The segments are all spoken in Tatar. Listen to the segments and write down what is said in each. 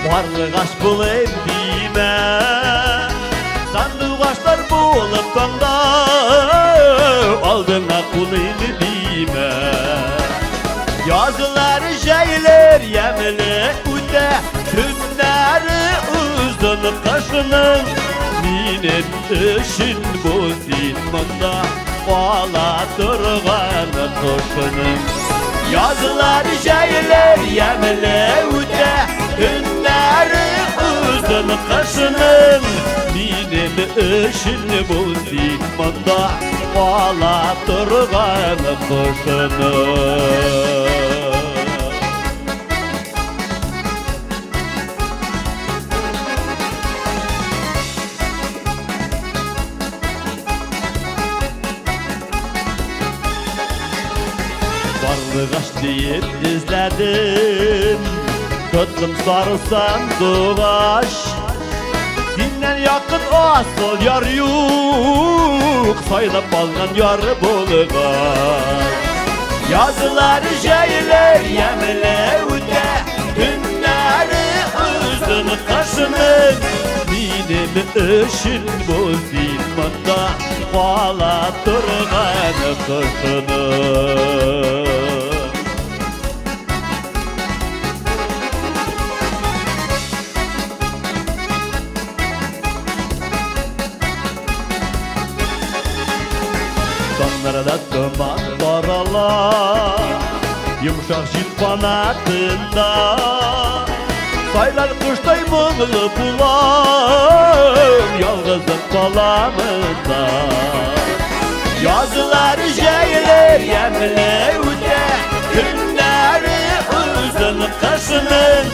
Карлыгач булыйм димә. Сандугачлар булып таңда алдыңа куныйм димә. Язлар, җәйләр ямьле үтә, көннәре озын кышның. Минем өчен бу син монда кала торган кошның. Язлар, җәйләр ямьле үтә, көннәре озын кышның. Минем өчен бу син монда кала торган кошның. Карлыгач диеп эзләдем, тоттым сары сандугач. Синнән якын асыл яр юк, сайлап алган яр булгач. Язлар, җәйләр ямьле үтә, көннәре озын кышның. Минем өчен бу син монда кала торган кошның. Таңнарда томан тарала, йомшак җил канатында. Сайлар коштай моңлы булам, ялгызым каламында. Язлар, җәйләр ямьле үтә, көннәре озын кышның.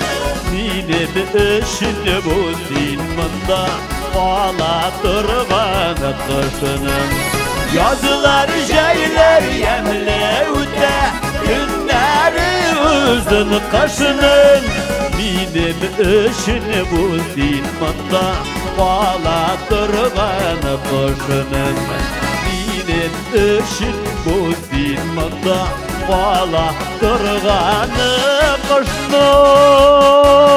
Минем өчен бу син монда кала торган кошның. Язлар, җәйләр ямьле үтә, көннәре озын кышның. Минем өчен бу син монда кала торган кошның. Минем өчен бу син монда кала торган кошның.